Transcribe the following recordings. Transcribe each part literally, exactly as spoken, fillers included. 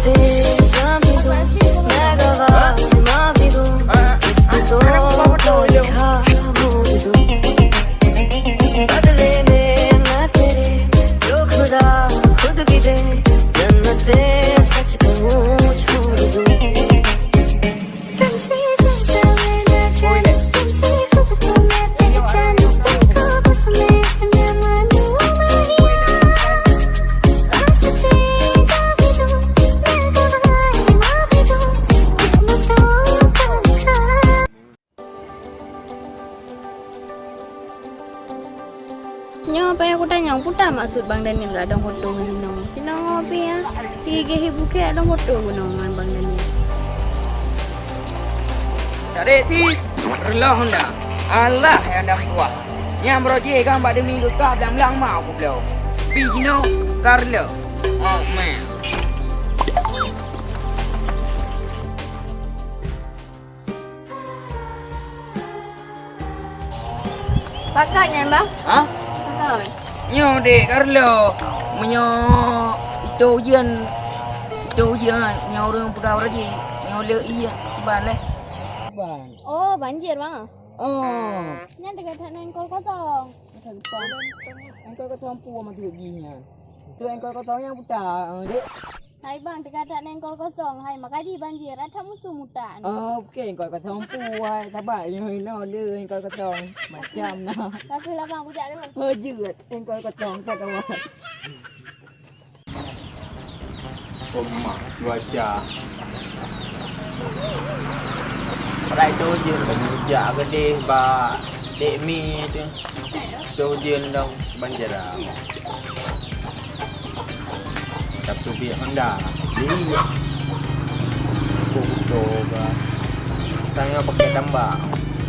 जहाँ भी दूँ, मैं गवार, माँ भी दूँ, किस्मतों को लिखा मोड़ दूँ। बदले में मैं तेरे, जो खुदा खुद भी दे, जन्नतें सच कहूँ छोड़ दूँ। तुमसे ज्यादा मैं ना जानूँ, तुमसे खुद को मैं पहचानूँ, तुमको बस मैं अपना मानूँ, माहिया। रास्ते जहाँ भी दूँ, मैं गवार, माँ भी दूँ, किस्मतों का लिखा। Nyoe payah kutanyong, peue maksud Bang Daniel ladôm foto ngon inong? Inong ngopi ya, si geuhi bukét ladôm foto gunong ngon Bang Daniel. Tarék si reuloh honda. Alah, nyang dam tuah. Nyang broje kan bak demi geukah blang-blang mau kubloe. Pi jinoe ka reuloh. Oh man. Pakat nyan, Bang? Ha? Pakat. Nyoe dek Carlo. Meunyoe itu ujian, itu ujian nyoe ureueng peugah raji. Nyoe le iya kiban leh. Kiban. Oh, banjir, Bang. Oh. Nyan dekat that nengkol kosong. Macam depan. Nengkol kosong pun masih jih nyan. Itu nengkol kosong yang putar, dek. Hai bang, teuka that nengkol kosong. Hai, makajih banjir, that musoh mutak ni. Oh, oke, nengkol kosong puai. Sabar, nyoe inoe le nengkol kosong. Macam na. Tapi lah bang, kujak dulu. Oh, jeuet. Nengkol kosong, tak kawan. Oh, mak, cuaca. Rai tu je, kena jak ke deh, bak Dek Mi tu. Tôh ujeuen dong ban jara. Tapi biek honda. Jadi, aku butuh ke. Tanya pakai tambah.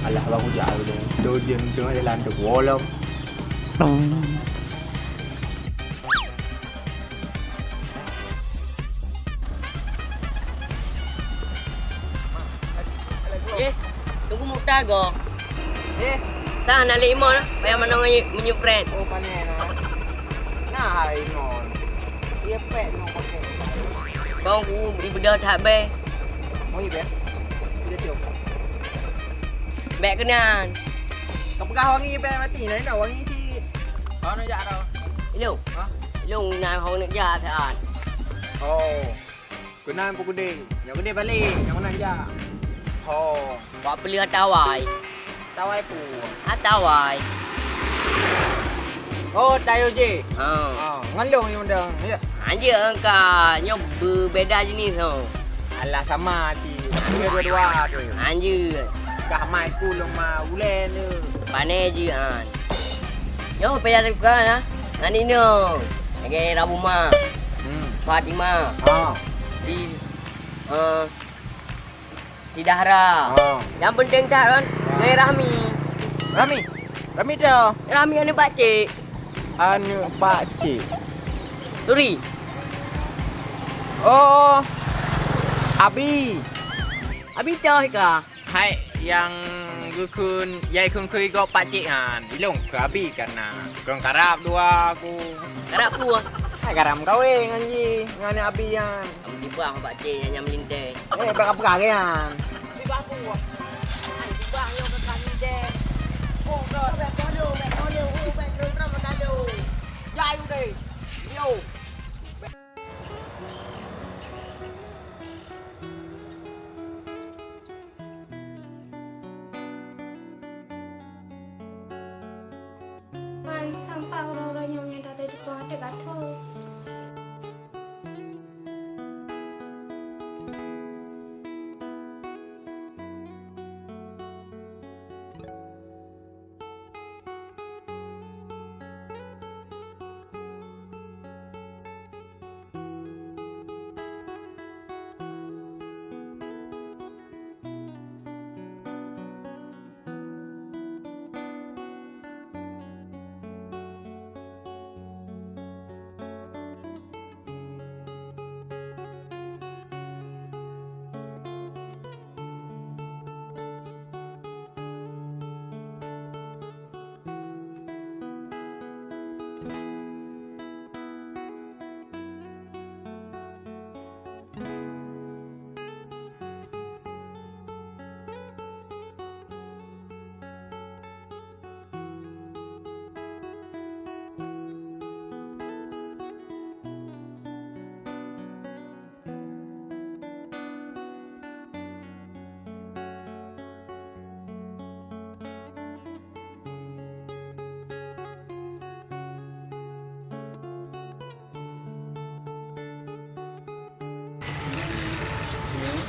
Alah, baru jauh tu. Tôh ujeuen tu jalan tu bolong. Eh, tunggu Mukhtar go. Eh, tah na lé imon, payah manoe ngon meunyoe prank. Oh, pane na. Na hai imon. Iya pek no pakai. Bang ku beri bedah that be. Moi be. Sudah jom. Bek keunan. Kau peugah wangi be mati na, na wangi cit. Kau nak jak tau. Ilong. Ha? Ilong na hong nak jak saat. Oh. Keunan peukeudeh. Nyang keudeh balek. Nyang meunan jak. Ho. Bak peuleueh atawai. Atawai pu. Atawai. Oh, tayo je. Ha. Ha, ngon lôn nyang dang. Ya. Anjir engka. Nyoe beubeda jenis ho. Alah sama ti. Dia dua-dua tu. Anjir. Kah mai ku lôn ma ulèe tu. Pane je an. Nyoe payah teuka na. Ngan inong. Lagèe Rabuma. Hmm. Fatima. Ha. Di, eh, Si Dahra. Oh. Nyang penting that kan, ngai Rahmi. Rahmi? Rahmi tu? Rahmi aneuk pakcik. Aneuk pakcik. Turi. Oh. Abi. Abi toh ka? Hai, nyang geukheun, yai kheun-kheun gob pakcik nyan. Ilong keu Abi kana. Kong karab dua aku. Karab dua? Hai, karab kawé ngon ji, ngon Abi nyan. Kamu tibah bak cek nyang, nyang melinteh. Eh, bak apa kagak nyan? Tibah aku. Hai, tibah nyoe ke kami deh. Oh, bro, bek polo, bek polo, oh, bek drum-drum ka lo. Jai udah. Yo. Man, sampah uroe-uroe nyoe nyang tateupeue até gathô.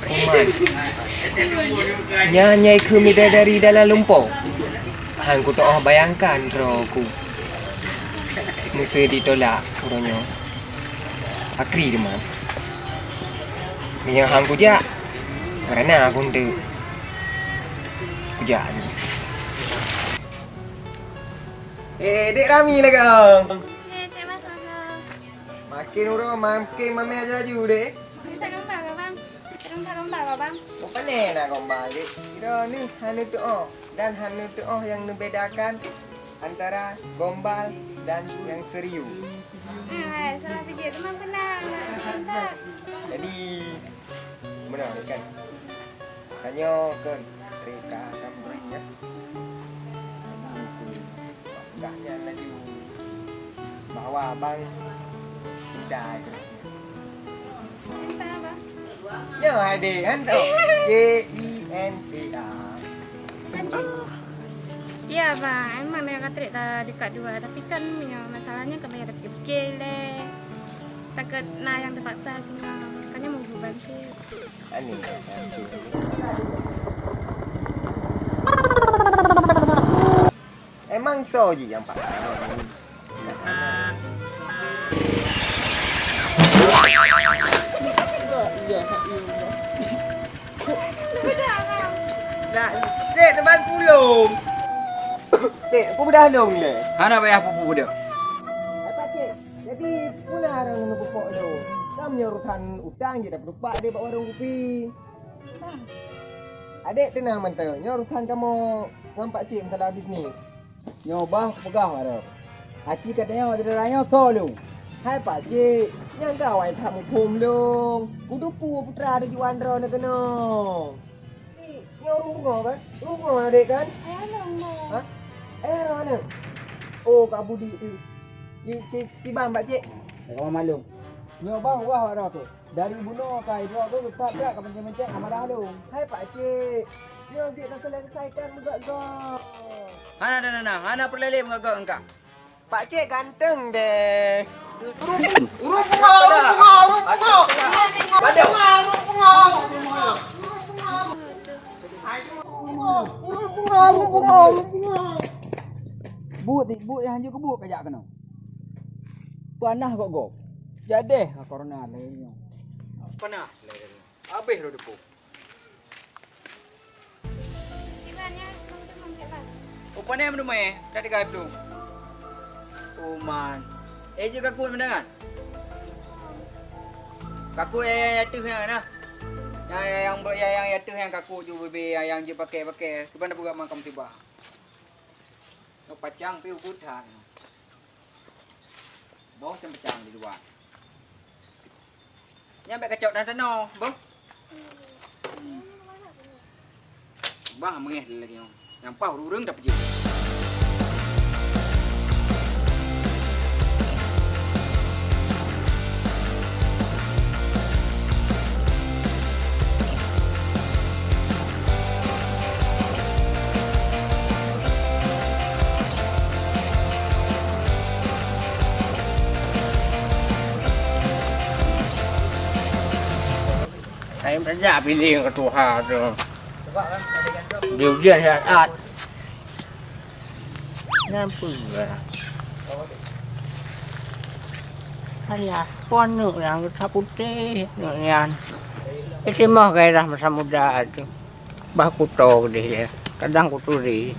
Uman. Nyan nyai keu bidadari dalam lumpoe. Han kuteu'oh bayangkan droe ku. Meusé ditolak uroe nyoe. Akri teuma. Meunyoe han kujak, karena aku enteuk kujak. Eh, Dek Rami lagak. Eh, Cik Mas, Mas. Makin uroe makin mamèh aju-aju, Dek. Minta gambar, Abang. Minta gambar, Abang. Oh, pane na gombal, Dek. Kira ni hana teu'oh dan hana teu'oh yang membedakan antara gombal dan yang serius. Hmm, hai, salah pijak. Memang benar. Minta. Jadi, benar kan? Tanyoe keu Rika Tamrin, ya. Gah nyan laju bahwa abang cinta. Cinta apa? Nyoe hai deh, kan tu. Cinta. Cinta. Iya, Bang. Emang memang katrik dah dekat dua. Tapi kan, ya, masalahnya kan payah dah fikir-fikir leh. Takut na nyang terpaksa semua. Makanya mau berubah sih. Aneh. Emang soe jih nyang paksa? Dah, Dek, teumpat pulom. Dek, aku beudah lông le. Hana payah pupu dah. Apa, Cik? Jadi, puna orang neupupok lông. Kamoe urusan utang je dah peutupak deh bak warong kupi. Adek teunang mantong, nyoe urusan kamoe ngon Pak Cik masalah bisnis. Nyoe bah peugah baroe. Aci ka tanyoe syedara nyoe soe lôn? Hai Pak Cik, nyang ka awai that muphom lôn. Kuteupeu putra tujuan droeneuh keunoe. Nyoe ureueng pungo kan? Ureueng pungo adek kan? Ayah lôn. Ha? Ayah droeneuh. Oh, Kak Budi tu. Di, di, di bang Pak Cik. Ka malum. Nyoe bah wah baroe tu. Dari bunoe kai droe tu teutap brat ka mencet-mencet amarah lôn. Hai Pak Cik, nyoe jeuet taselesaikan meugot-got. Hana, hana, hana, hana peureulée meugot-got ngon kah. Pak Cik ganteng deh. Ureueng pungo, ureueng pungo, ureueng pungo, ureueng pungo. Ureueng pungo, ureueng pungo, ureueng pungo. Ureueng pungo, ureueng pungo, ureueng pungo. Buet, buet nyang hanjeuet keubuet kajak keunoe. Panah gob-gob. Jadeh ka corona lagée nyoe. Panah lagée nyoe. Habéh roh deupông. Iban nyan, teumon-teumon cek bas. Oh, pane meudumé, dak tiga puluh. Oh, man. Eh, jeuet kakot meudangan. Kakot nyang, nyang, nyang ateueh nyan na. Nyang, nyang, nyang, nyang, nyang ateueh nyan kakot ju bebe nyang, nyang jeuet paké-paké. Kiban na peugah makam tiba. Nyoe pacang pi ugut that. Boh cang pacang di luwa. Nyan bèk kacok dan tanoh, boh. Hmm. Bah meungéh lagèe nyoe. Nyan paih ureueng-ureueng dapeujeuet. Hai, tajak piléh ngon tuha tu. Di ujeuen siat-siat. Nyan peue lah. Ayah, po aneuk nyang geutak putéh aneuk nyan. Itimoh gairah masa muda tu. Bah kuto geudeh ya. Kadang kuturi.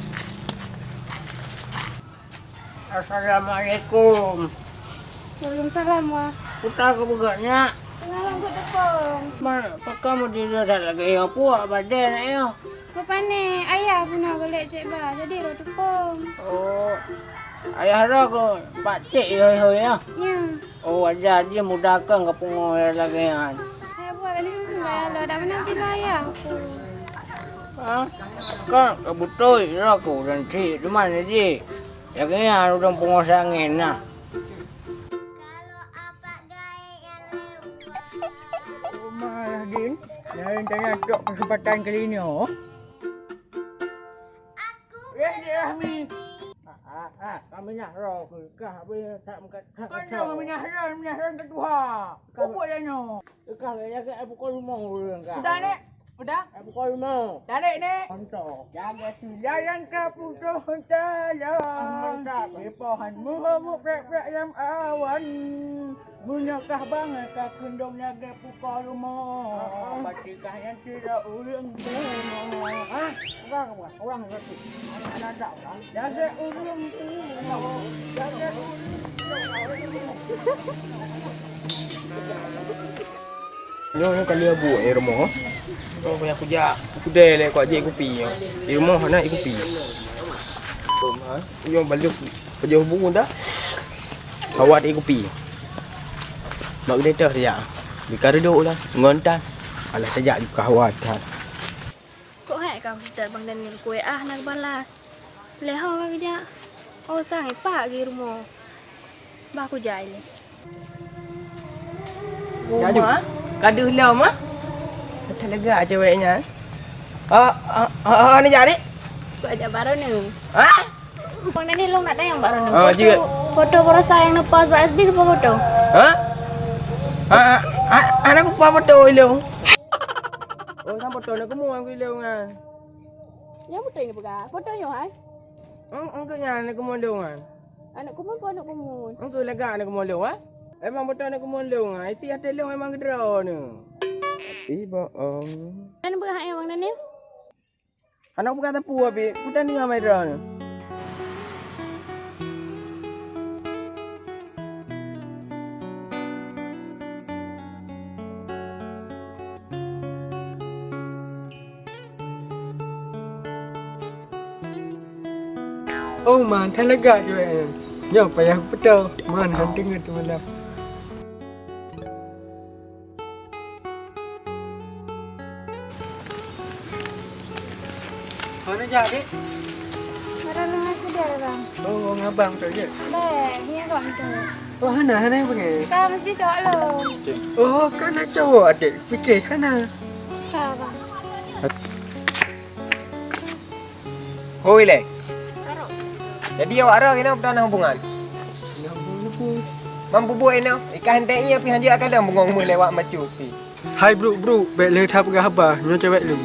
Assalamualaikum. Waalaikumsalam, Wah. Kuta keubeugöt nyak. Teunalam keu teupông. Man, pakon meudiri that lagèe nyoe puak badée nyak nyoe. Rupane ayah puna golek cek ba, jadi roh teupông. Oh, ayah roh keu Pak Cek hôi-hôi nyoe? Nyo. Oh, wajar jih muda keuh geupungo lagèe nyan. Hai buat ni, bayar lo dak menang pina ayah. Ha? Kan keubutôi roh keu dan cik, teuma jih. Lagèe nyan ureueng pungo sangén na. Kalau apak gaek nyan lewat. Rumah lah, Din. Lain tanya tok kesempatan kali nyoe. Aku Eh, Dek Rahmi. Ah, ah, ah. Minyak roh keu kah, habéh that meukat, that Kan kacau. Minyak roh, minyak roh keudua. Kah Pupuk dah nyoe. Kah lagèe ai pukul lima ureueng kah. Udah, Nek? Udah? Ai pukul lima. Tarik, Nek. Mantap. Jaga sila yang ka putus tayang. Mantap. Di pohon muha muprek-prek yang awan. Meunyoe kah bangai ka keundong lagèe pukul lima. Berarti kah nyan sidroe ureueng tuha. Hah? Ureueng apa? Ureueng berarti. Anak-anak dah ureueng. Lagèe ureueng tuha. Lagèe ureueng tuha. Nyoe, nyoe kali abu, eh, rumoh. Oh, payah kujak. Kudai lé kuat jép kupi nyoe. Di rumoh hana kupi. Nyoe balok pajoh bu dah. Hawa di kupi. Mak geude teuh ya. Di kareudok lah. Ngon tan. Alah tajak juga hawa tan. Kok hai ka Ustaz Bang Daniel kueh ah nak balas. Lé ho ka geujak. Oh, sang ipak di rumoh. Bah kujak ilèe. Jaju. Uma, ka deuh lom ah. Ka teulega cewek nyan. Ah, ah, ah, ah, ni jadi. Kok ajak baru ni? Hah? Bang Daniel, long nak tayang bak Rono. Ah, foto, jeuet. Foto baroesa nyang neupost bak F B, soe foto? Hah? Ah, ah, ah, hana kupost foto ilong. Oh, sang foto nak keumu aku ilong ah. Nyang foto ini peugah. Foto nyoe hai. Eng, engke nyan nak keumu ilong ah. Aneuk kumun pun aneuk kumun. Engke lagak nak keumu ilong ah. Emang foto nak keumu ilong ah. Isi até ilong emang keudroe ni. Ih, bohong. Dan beurah eh Bang Daniel. Hana kupeugah teupeu, Abi. Peue tanyoe amai droeneuh? Oh, man, that lagak jeuet, eh. Nyoe payah kupeutôh. Man, han teungeut seumalam. Mana jak, Dek? Barang nangah keudè, Bang. Oh, ngon abang tu je? Bèk, nyan kok tu. Oh, hana, hana nyang peugah? Ka meusti cok lôn. Oh, ka na cowok, Dek. Pikir hana. Ka, Bang. Hoi lé. Jadi awak droe keunoe peue na hubungan? Mampu buet inoe, ikah hentei pih hanjeuet akalon bungong meuh lewat macut pih. Hai bruk-bruk, bèk lé that peugah haba, nyoe cewek lôn.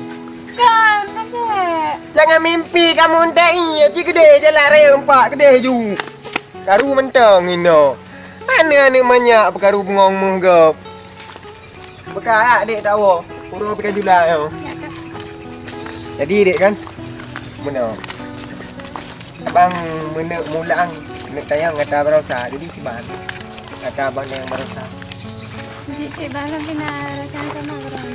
Kan, kan cewek. Jangan mimpi kamu hentei, cit keudeh jalan raya empat keudeh ju. Karu mantong inoe. Aneuk-aneuk manyak peukaru bungong meuh gob. Beuka dek tak woe, uroe pih ka jula nyoe. Jadi dek kan? Meunoe. Abang meuneuk mulang, meuneuk tayang gata baroesa, jadi kiban. Gata abang tayang baroesa. Jadi cit bang lôn pih na rasa sama urang.